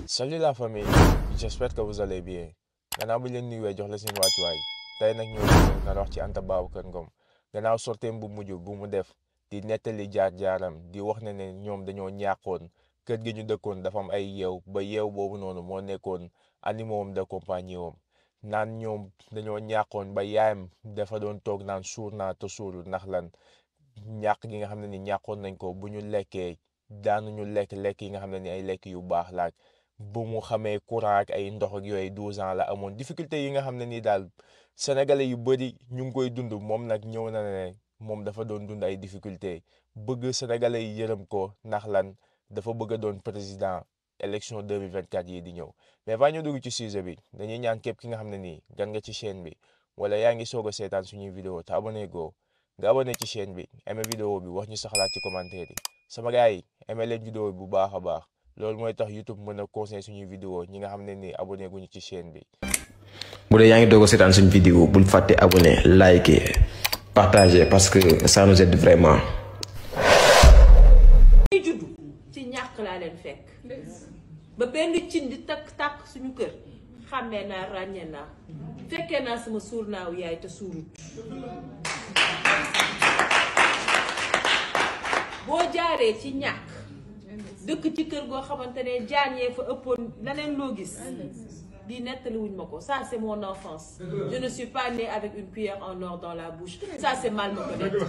Salut la famille, j'espère que vous allez bien. Gannaaw bi leen nuyuwee jox la seen wàccuwaay tey nag ñoo nar wax ci Anta Babacar Ngom gannaaw sorteem bu mujj bu mu def di nettali jaar-jaaram di wax ne ñoom dañoo ñàkkoon kër gi ñu dëkkoon dafa am ay yeew ba yeew boobu noonu moo nekkoon animaux de compagnie wam naan ñoom dañoo ñàkkoon ba yaayam dafa doon toog naan suur naa te suurul ndax lan ñàkk gi nga xam ne ni ñàkkoon nañ ko bu ñu lekkee daanuñu lekk yi nga xam ne ni ay lekk yu baax laaj bu mu xamee courant ak ay ndox ak yooyu 12 ans la amoon difficulté yi nga xam ne ni daal sénégalais yu bëri ñu ngi koy dund moom nag ñëw na ne moom dafa doon dund ay difficulté bëgg sénégalais yi yërëm ko ndax lan dafa bëgg a doon président élection 2024 yi di ñëw mais va ñu dugg ci sujet bi dañuy ñaan képp ki nga xam ne nii gan nga ci chaîne bi wala yaa ngi soog a seetaan suñuy vidéo te abonné go nga abonné ci chaîne bi aimé vidéo bi wax ñu sa xalaat ci commentaire yi sama gars yi aimé leen vidéo bi bu baax a baax loolu mooy tax YouTube mën a conseiller suñuy vidéo ñi nga xam ne ni abonné guñu ci chaîne bi. bu dee yaa ngi doog a seetaan suñu vidéo bul fàtte abonné liker partager parce que ça nous aide vraiment. ñuy juddu ci ñàkk laa leen fekk ba benn cin di takk suñu kër xàmmee naa ràññee naa fekkee naa sama suur naaw yaay te suurut boo jaaree ci ñàkk dëkk ci kër goo xamante ne jaan yee fa ëppoon laneen loo gis di nettali wuñ ma ko ça c'est mon enfance je ne suis pas née avec une cuillère en or dans la bouche ça c'est mal me connaître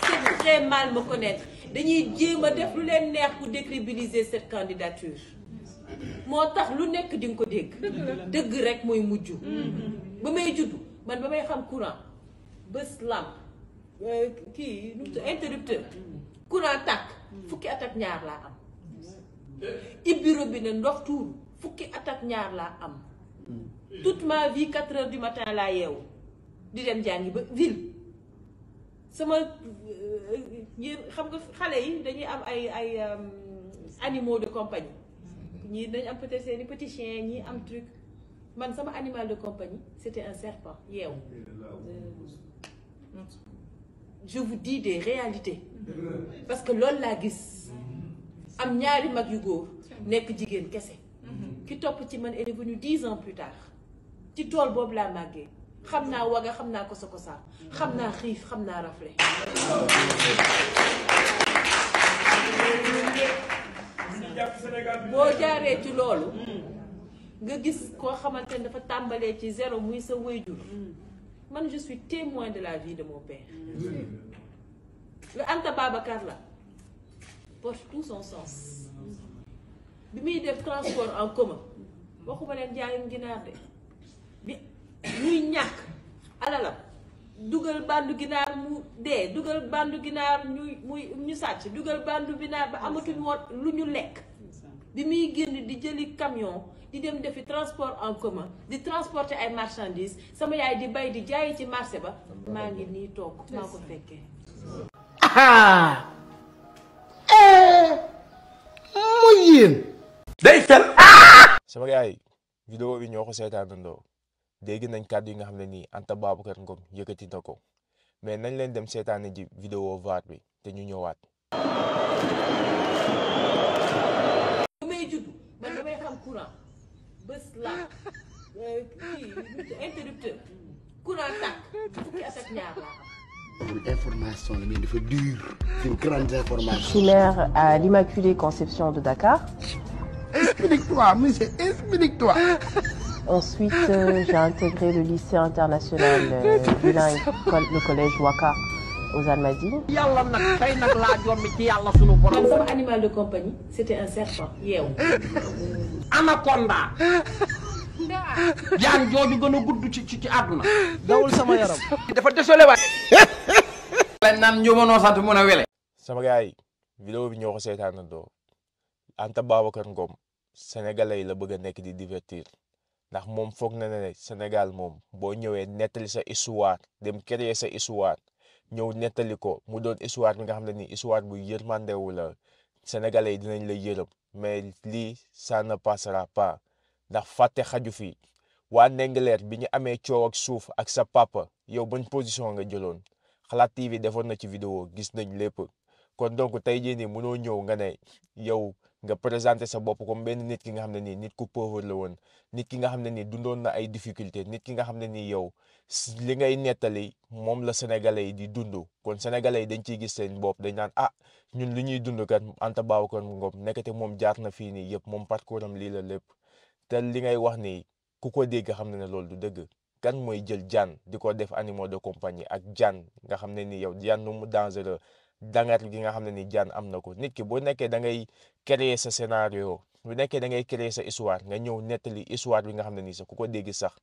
c'est très mal me connaître dañuy jéem a def lu leen neex pour décrédibiliser cette candidature moo tax lu nekk di nga ko dégg dëgg rek mooy mujj ba may juddu man ba may xam courant bés lampe kii interrupteur courant tàkk fukki at ak ñaar laa am ibbi robinet ndox tuuru fukki at ak ñaar laa am toute ma vie 4 heures du matin laa yeewu di dem jàngi ba ville sama yéen xam nga xale yi dañuy am ay animaux de compagnie ñii dañu am peut-être seeni petit chien ñii am truc man sama animal de compagnie c'était un serpent yeewu je vous dis des réalités parce que loolu laa gis am ñaari mag yu góor nekk jigéen kese ki topp ci man est devenu 10 ans plus tard ci tool boobu laa màggee xam naa waga xam naa kosa xam naa xiif xam naa rafle boo jaaree ci loolu nga gis koo xamante ne dafa tàmbalee ci zéro muy sa wayjur man je suis témoin de la vie de mon père le Anta Babacar la porte tout son sens bi muy def transport en commun waxuma leen jaayum ginaar de bi ñuy ñàkk alalam dugal bandu ginaar mu dee dugal bandu ginaar ñu sàcc dugal bandu ginaar ba amatuñ woon lu ñu lekk bi muy génn di jëli camion di dem defi transport en commun di transporter ay marchandises sama yaay di bay di jaayi ci marché ba maa ngi nii toog maa ko fekkee mooy yéen day fel. sama gars yi vidéo bi ñoo ko seetaanandoo dégg nañ kàddu yi nga xam ne nii Anta Babacar Ngom yëkkati na ko mais nañ leen dem seetaane ji vidéo vaar bi te ñu ñëwaat. ba may juddu man damay xam courant bés la kii interrupteur courant tàkk fukki at ak ñaar laa am. information la mais dafa dur. c'est une grande information. Je suis mère à l'Immaculée Conception de Dakar. Explique-toi, monsieur, explique-toi. Ensuite, j'ai intégré le lycée international bilingue, le collège Waka aux Almadies. yàlla nag tey nag laa jommi ci yàlla sunu borom. man sama animal de compagnie c'était un serpent yeewu. anaconda. jaan jooju gën a gudd ci àdduna. dawul sama yaram. dafa désolé waay. leen naan njumanoo sant mun a wele. sama gars yi vidéo bi ñoo ko seetaanandoo Anta Babacar Ngom sénégalais yi la bëgg a nekk di divertir ndax moom foog na ne Sénégal moom boo ñëwee nettali sa histoire dem créer sa histoire ñëw nettali ko mu doon histoire bi nga xam ne ni histoire bu yërmandewu la sénégalais yi dinañ la yërëm mais lii ça ne passera pas ndax fàtte xaju fi waa Ndingler bi ñu amee coow ak suuf ak sa papa yow ban position nga jëloon Xalaat TV defoon na ci vidéo gis nañ lépp kon donc tey jii nii mënoo ñëw nga ne yow nga présenté sa bopp comme benn nit ki nga xam ne nii nit ku pauvre la woon nit ki nga xam ne nii dundoon na ay difficulté nit ki nga xam ne nii yow li ngay nettali moom la sénégalais yi di dund kon sénégalais yi dañ ciy gis seen bopp dañ naan ah ñun li ñuy dund kat Anta Babacar Ngom nekkate moom jaar na fii nii yëpp moom parcours am lii la lépp te li ngay wax nii ku ko dégg xam ne ne loolu du dëgg kan mooy jël jaan di ko def animal de compagnie ak jaan nga xam ne ni yow jaan nu mu dangereux dangar gi nga xam ne ni jaan am na ko nit ki boo nekkee da ngay créer sa scénario bu nekkee da ngay créer sa histoire nga ñëw nettali histoire bi nga xam ne nii sax ku ko dégg sax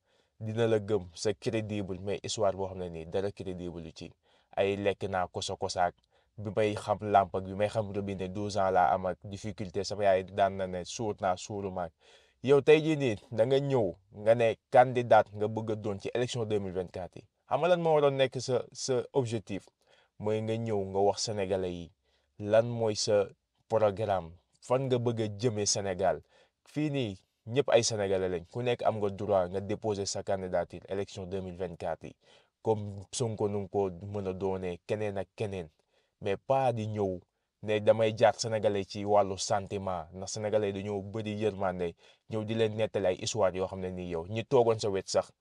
dina la gëm sa crédible mais histoire boo xam ne nii dara crédible yu ci ay lekk naa kosaak bi may xam làmp ak bi may xam robinet 12 ans laa am ak difficulté sama yaay daan na ne suur naa suuru maag yow tey jii nii da nga ñëw nga ne candidat nga bëgg a doon ci élection 2024 yi xam nga lan moo waroon nekk sa objectif mooy nga ñëw nga wax sénégalais yi lan mooy sa programme fan nga bëgg a jëmee Sénégal fii nii ñëpp ay sénégalais lañ ku nekk am nga droit nga déposer sa candidature élection 2024 yi comme Sonko nu ko mën a doonee keneen ak keneen mais pas di ñëw ne damay jaar sénégalais ci wàllu sentiment ndax sénégalais dañoo bëri yërmande ñëw di leen nettali ay histoire yoo xam ne nii yow ñi toogoon sa wet sax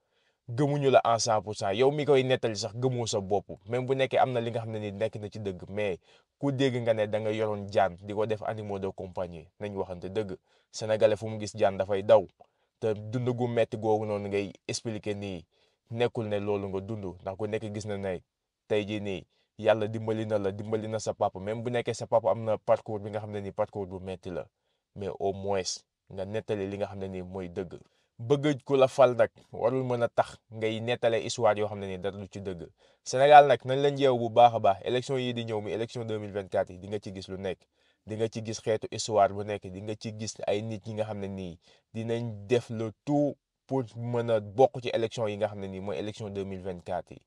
gëmuñu la en 100% yow mi koy nettali sax gëmoo sa bopp même bu nekkee am na li nga xam ne ni nekk na ci dëgg mais ku dégg nga ne da nga yoroon jaan di ko def animaux de compagnie nañ waxante dëgg sénégalais fu mu gis jaan dafay daw te dund gu metti googu noonu ngay expliquer nii nekkul ne loolu nga dund ndax ku nekk gis na ne tey jii nii yàlla dimbali na sa papa même bu nekkee sa papa am na parcours bi nga xam ne nii parcours bu metti la mais au moins nga nettali li nga xam ne nii mooy dëgg bëgg ku la fal nag warul mën a tax ngay nettale histoire yoo xam ne nii dara du ci dëgg Sénégal nag nañ leen yeew bu baax a baax élection yi di ñëw mi élection 2024 yi di nga ci gis lu nekk di nga ci gis xeetu histoire bu nekk di nga ci gis ay nit ñi nga xam ne nii dinañ def le tout pour mën a bokk ci élection yi nga xam ne nii mooy élection 2024 yi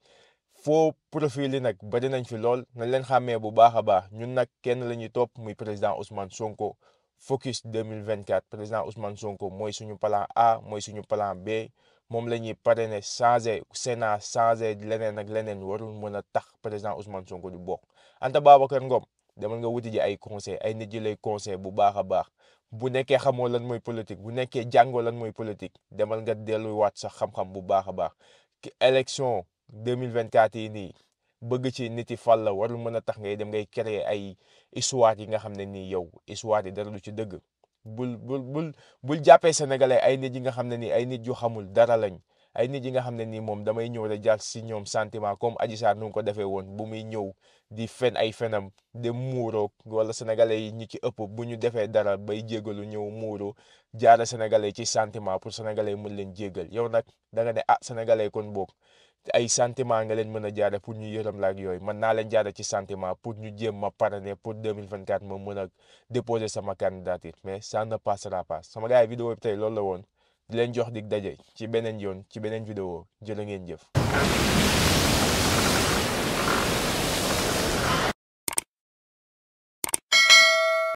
faux profil yi nag bari nañ fi lool nañ leen xàmmee bu baax a baax ñun nag kenn la ñuy topp muy président Ousmane Sonko focus 2024 président Ousmane Sonko mooy suñu plan A mooy suñu plan B moom la ñuy parrainer changer Sénat changer leneen ak leneen warul mën a tax président Ousmane Sonko du bokk Anta Babacar Ngom demal nga wuti ji ay conseil ay nit yi lay conseil bu baax a baax bu nekkee xamoo lan mooy politique bu nekkee jàngoo lan mooy politique demal nga delluwaat sax xam-xam bu baax a baax élection 2024 yi nii bëgg ci nit yi fal la warul mën a tax ngay dem ngay créer ay histoire yi nga xam ne nii yow histoire yi dara du ci dëgg bul jàppee sénégalais ay nit yi nga xam ne nii ay nit yu xamul dara lañ ay nit yi nga xam ne nii moom damay ñëw rek jaar si ñoom sentiment comme Adji Sarr nu ko defee woon bu muy ñëw di fen ay fenam dem muuroo wala sénégalais yi ñi ci ëpp bu ñu defee dara bay jéggalu ñëw muuro jaara sénégalais ci sentiment pour sénégalais mën leen jéggal yow nag da nga ne ah sénégalais kon boog ay sentiment nga leen mën a jaare pour ñu yërëm la ak yooyu man naa leen jaare ci sentiment pour ñu jéem ma parrainer pour 2024 ma mën a déposer sama candidature mais ça ne passera pas sama gars yi vidéo bi tey loolu la woon di leen jox dig daje ci beneen yoon ci beneen vidéo jërë ngeen jëf